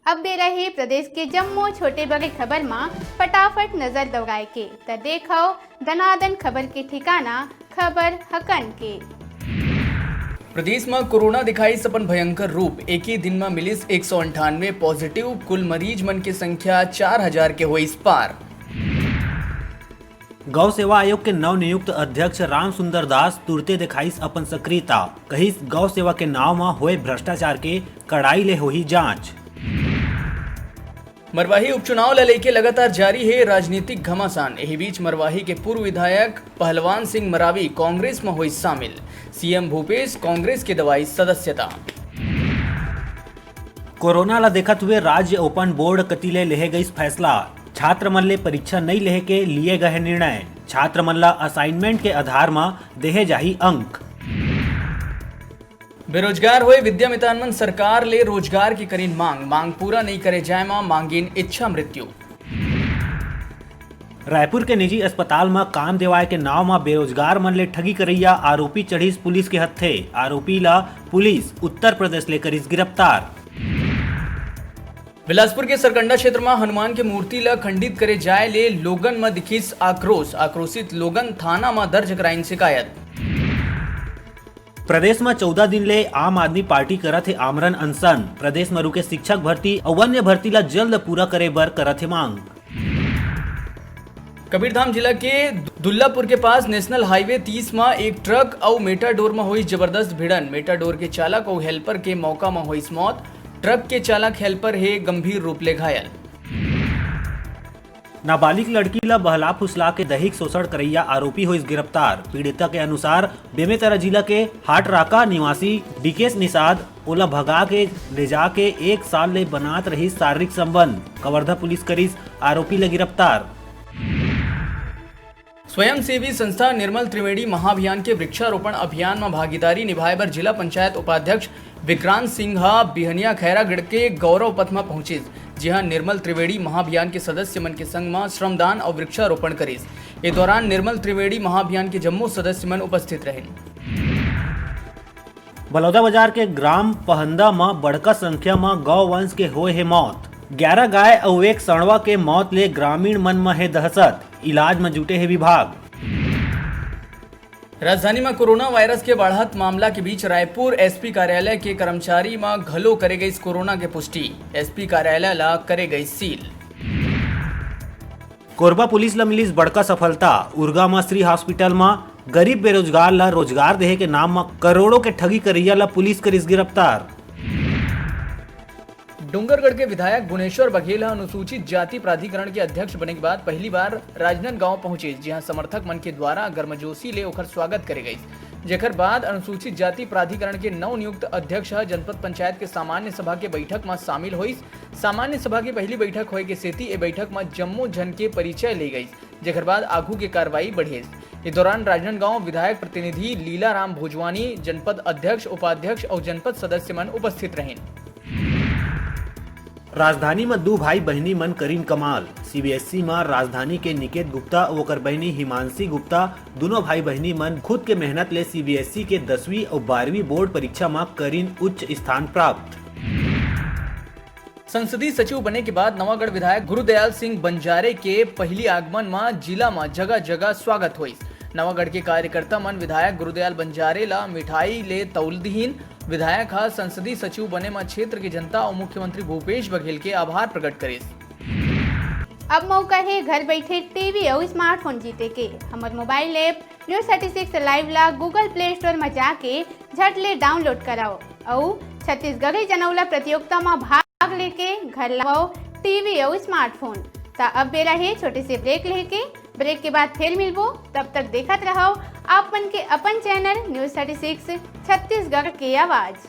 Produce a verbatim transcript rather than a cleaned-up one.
अब बेरा हे प्रदेश के जम्मो छोटे बड़े खबर म फटाफट नजर दौड़ाए के। त देखव दनादन खबर के ठिकाना, खबर हकन के। प्रदेश म कोरोना दिखाइस अपन भयंकर रूप, एक ही दिन म मिलिस एक सौ अंठानवे पॉजिटिव, कुल मरीज मन के संख्या चार हजार के होइस पार। गौ सेवा आयोग के नवनियुक्त अध्यक्ष राम सुंदर दास तुरते देखाइस अपन सक्रियता, कहिस गौ सेवा के नाव म होए भ्रष्टाचार के कड़ाई ले होही जांच। मरवाही उपचुनाव ल लेके लगातार जारी हे राजनीतिक घमासान। एही बीच मरवाही के पूर्व विधायक पहलवान सिंह मरावी कांग्रेस म होइस शामिल, सीएम भूपेश कांग्रेस के दवाइस सदस्यता। कोरोना ल देखत हुए राज्य ओपन बोर्ड कति ले लेहे गइस फैसला, छात्र मन ले परीक्षा नइ लेहे के लिए गए निर्णय, छात्र मन ल असाइनमेंट के आधार म देहे जाही अंक। बेरोजगार होए विद्या मितान मन सरकार ले रोजगार के करिन मांग, मांग पूरा नइ करे जाए म मांगिन इच्छा मृत्यु। रायपुर के निजी अस्पताल म काम देवाए के नाव म बेरोजगार मन ले ठगी करइया आरोपी चढ़िस पुलिस के हत्थे। आरोपी ल पुलिस उत्तर प्रदेश ले करिस गिरफ्तार। बिलासपुर के सरकंडा क्षेत्र म हनुमान के मूर्ति ल खंडित करे जाए ले लोगन म दिखिस आक्रोश। आक्रोशित लोगन थाना म दर्ज कराइन शिकायत। प्रदेश म चौदह दिन ले आम आदमी पार्टी करत हे आमरण अनशन। प्रदेश म रुके शिक्षक भर्ती अउ अन्य भर्ती ल जल्द पूरा करे बर करत हे मांग। कबीरधाम जिला के दुल्लापुर के पास नेशनल हाईवे तीस म एक ट्रक अउ मेटाडोर म होइस जबरदस्त भिड़न। मेटाडोर के चालक अउ हेल्पर के मौका म होइस मौत। ट्रक के चालक हेल्पर हे गंभीर रूप ले घायल। नाबालिग लड़की ल बहला फुसला के दैहिक शोषण करैया आरोपी होइस गिरफ्तार। पीड़िता के अनुसार, बेमेतरा जिला के हाटराका निवासी डीकेश निषाद ओला भगा के ले जाके एक साल ले बनात रहिस शारीरिक संबंध। कवर्धा पुलिस करिस आरोपी ल गिरफ्तार। स्वयंसेवी संस्था निर्मल त्रिवेणी महाभियान के वृक्षारोपण अभियान म भागीदारी निभाए बर जिला पंचायत उपाध्यक्ष विक्रांत सिंह ह बिहनिया खैरागढ़ के गौरव पथ म पहुंचिस, जिहां निर्मल त्रिवेणी महाभियान के सदस्य मन के संग म श्रमदान अउ वृक्षारोपण करिस। ए दौरान निर्मल त्रिवेणी महाभियान के जम्मो सदस्य मन उपस्थित रहिन। बलौदाबाजार के ग्राम पहंदा म बड़का संख्या म गौ वंश के होए हे मौत। ग्यारह गाय अउ एक सांडवा के मौत ले ग्रामीण मन म हे दहशत, इलाज म जुटे हे विभाग। राजधानी म कोरोना वायरस के बढ़त मामला के बीच रायपुर एसपी कार्यालय के कर्मचारी म घलो करे गइस कोरोना के पुष्टि। एसपी कार्यालय ल करे गइस सील। कोरबा पुलिस ल मिलिस बड़का सफलता। उरगा म श्री हॉस्पिटल म गरीब बेरोजगार ल रोजगार देहे के नाम म करोड़ों के ठगी करइया ल पुलिस करिस गिरफ्तार। डोंगरगढ़ के विधायक गुणेश्वर बघेल ह अनुसूचित जाति प्राधिकरण के अध्यक्ष बने के बाद पहली बार राजनांदगांव पहुंचे, जिहां समर्थक मन के द्वारा गर्मजोशी ले ओखर स्वागत करे गइस, जेकर बाद अनुसूचित जाति प्राधिकरण के नवनियुक्त अध्यक्ष ह जनपद पंचायत के सामान्य सभा के बैठक म शामिल होइस। सामान्य सभा के पहली बैठक होए के सेती ए बैठक म जम्मो झन के परिचय ले गइस, जेकर बाद आघू के कार्रवाई बढ़िस। ए दौरान राजनांदगांव विधायक प्रतिनिधि लीला राम भोजवानी, जनपद अध्यक्ष, उपाध्यक्ष अउ जनपद सदस्य मन उपस्थित रहिन। राजधानी म दू भाई बहिनी मन करिन कमाल। सीबीएसई म राजधानी के निकेत गुप्ता अउ ओकर बहिनी हिमांशी गुप्ता, दूनों भाई बहिनी मन खुद के मेहनत ले सीबीएसई के दसवीं अउ बारहवीं बोर्ड परीक्षा म करिन उच्च स्थान प्राप्त। संसदीय सचिव बने के बाद नवागढ़ विधायक गुरुदयाल सिंह बंजारे के पहिली आगमन म जिला म जगह-जगह स्वागत होइस। नवागढ़ के कार्यकर्ता मन विधायक गुरुदयाल बंजारे ल मिठाई ले तौल दिहिन। विधायक ह संसदीय सचिव बने म क्षेत्र के जनता अउ मुख्यमंत्री भूपेश बघेल के आभार प्रकट करिस। अब मौका हे घर बइठे टीवी अउ स्मार्टफोन जीते के। हमर mobile app news thirty six live ला Google Play Store म जाके झट ले डाउनलोड करव अउ छत्तीसगढ़ी जनौला प्रतियोगिता म भाग लेके घर लावव टीवी अउ स्मार्टफोन। त अब बेरा हे छोटे से ब्रेक लेके। ब्रेक के बाद फिर मिलबो, तब तक देखत रहव आप मन के अपन channel news thirty six Chhattisgarh के आवाज़।